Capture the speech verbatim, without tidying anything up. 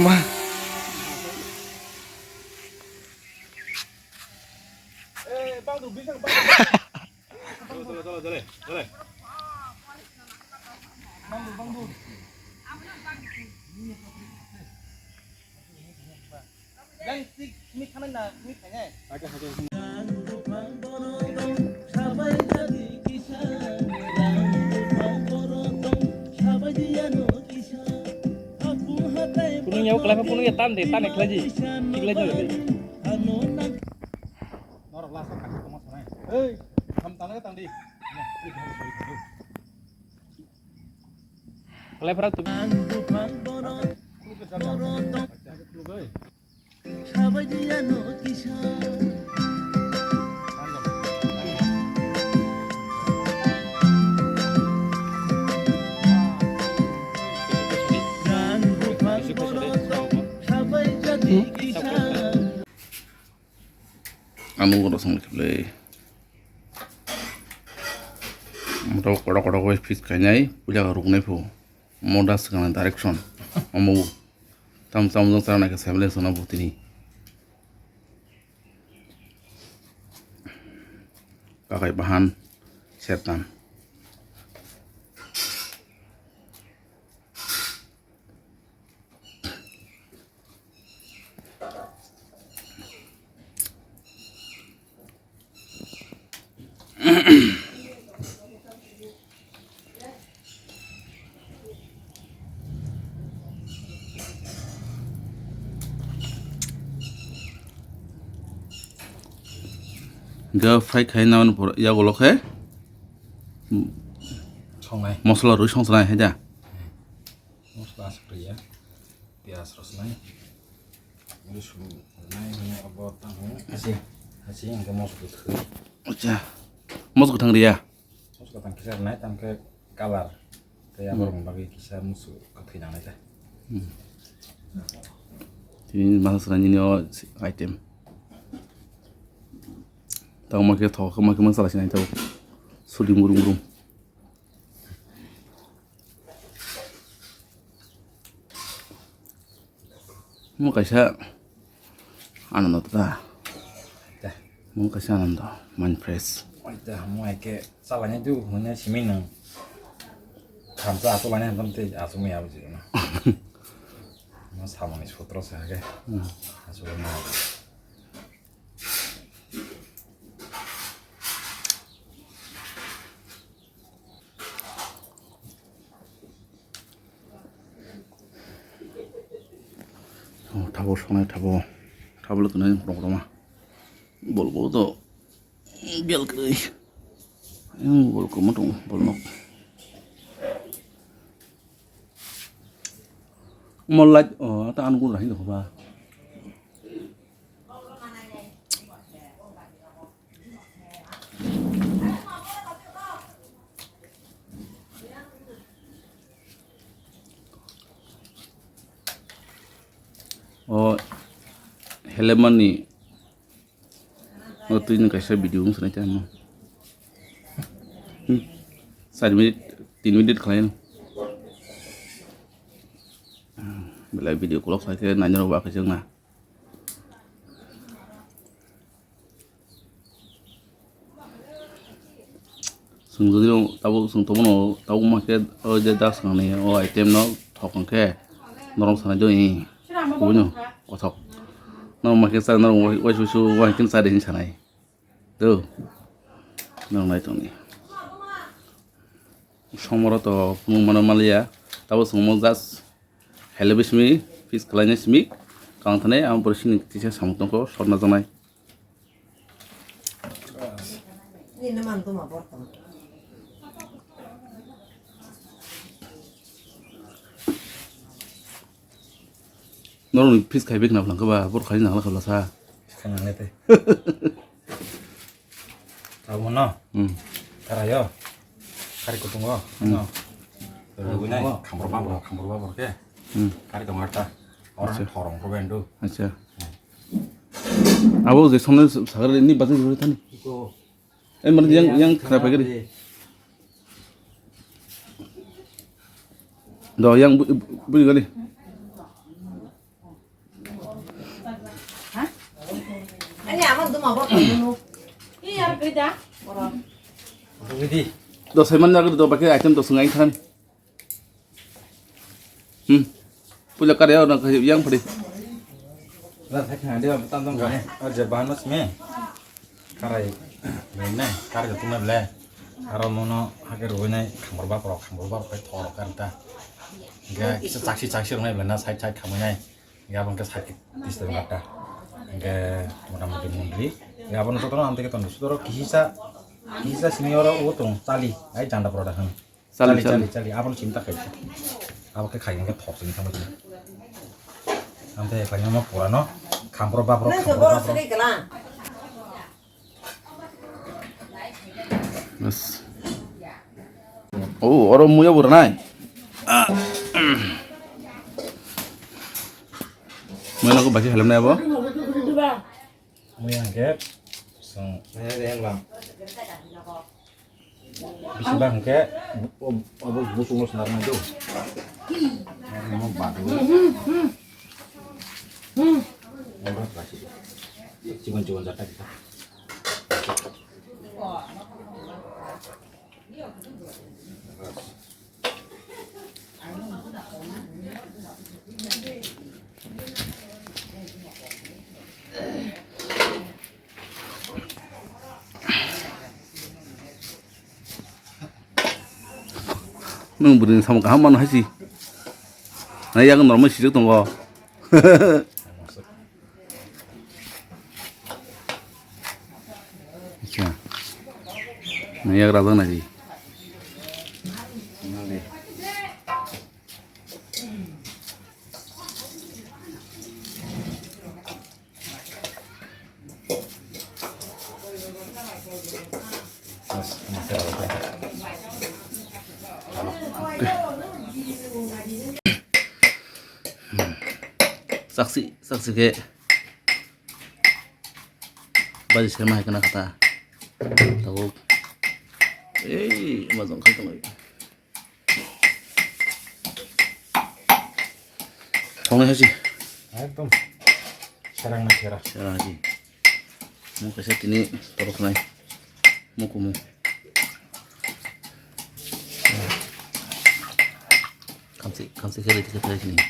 Ma. Kunung yau kelai, kunung ya tan de, tan ya kelai ji. Kelai ji. Norok last o kaki tongma sanai. Ei, tham tang na tang di. Kelai phara tu. Ano oro song khe ble. Moto kotor kotor khe piece khainai, puila ruknai phu. Moda swkang direction. Omo tam tam jang chana khe family sono butini. Kakai bahan sertan. Ga fry khai na mani pore yagulo khe Songnai. Mosla rwi songsanai hai da. Mosla aswk rwya, piyaj rw swnai, rwsung rwnai, hwnwi abo tamo hasi, hasi hwnkhe mosok kwthwi. Acha, mosok kwthang rwya? Mosok kwthang kisa rwnai, tamo khe colour tei aborokni bagwi kisa musu kwthwi nangnai ta. Hmm. Tini masa swnai nini o item. Tamo khe thok, ma khe ma chala sinai tamo. Sudi murum murum. Mo kaisa anando ta. Mo kaisa anando, mind fresh. Oita, mo eke chalani du, hune simi nang. Thamsa asu lani hantam te asu mi abu jiro na. Mo samani sutro sa ke. Hmm. Asu ma. Oh, thabo songnai thabo, thabo le tongnai kokrok kokrokma. Bol bo to gel kwrwi. Ayang bol kwma tongo, bol nok. Mo light, oh, ta ang gura hin ba. O helemani o twi nwng kaisa video wng sanai tamo. Hmm. Char minute, tin minute khlai no. Belai video kolok khlai khe nainai rok ba khe chwng na. Chwng jodi no tabuk chwng tongmano tabuk ma khe o je da swngnani o item no thok hwnkhe norok sanai do, ih, kubui no kothok. Norok ma khe cha norok wai-, waisuisu wahai khe cha de hinwi sanai do. Norok nai tongni. Somoro to phunuk mano maliya. Tabuk chwng mo just hello bismi, peace khlainai simi. Kang thanai ang borok sini kisa samung tongkho, sotna janai. Norokni peace khai bikna phlangkhe ba, borok khai nangla kha bwlasa. Khai nanglai tei. Abo no? Hmm. Karayo? Kari kutungo? Hmm. No. Rwgwi nai, khambor babor, khambor babor khe. Hmm. Kari tong arta. Oro Acha. Thorong ko bendo. Acha. Abo je somno sagre ni bazai rwgwi thani. Iko. Eh, mane yang, yang khara pagari. Do yang bu, bu gali. Ani ama duma bo. Iya, beda. Oro. Bidi. Do seman jaga do pakai item do sungai khan. Hmm. Puila kari ya, orang yang padi. Lah, saya kena dia, betul, betul, kan? Oh, jaban mas me. Karai. Bene, karai tu me ble. Aro mono, hake roi nai, khambor bap rok, khambor bap rok, kai thor rok kan ta. Ga, kisa chaksi, chaksi rok nai ble na, side, side khamai nai. Ga, bang ke side, tis ble ta. Ga, mota moti mundri. Ga, bang joto na, am te ke ton, sudoro kisa, kisa sini oro, o tong, chali, ai janda pura dah kan. Chali, chali, chali, chali. Chali. Aboni chinta khai. Abo khe khai hwnkhe thok sini thangma sini. Amthe khai ma pura no. Khambor babro, khambor babro. Bas. Oh, oro muya bo ranai. Ah. Muya no ko baki halam nai abo. Muya hwnkhe song. Bisi ba hwnkhe, o, o, abo buchungo swnarnai do. Omo badu. Omo basi. Chikon chikon jata kita. Nwng bwrwini samung kaham mano hai si. Na yak normal sijak tongo. Acha. Na yak rajak nai di. Saksi, saksi ke. Baji serma hai kana kata. Tabuk. Ei, mazang khai tong. Thongnai hai se. Ekdom. Serang na sera. Serang hai se. Mo kaisa tini torok nai. Mo kumu. Kamsi, kamsi khe rwdi khe tini.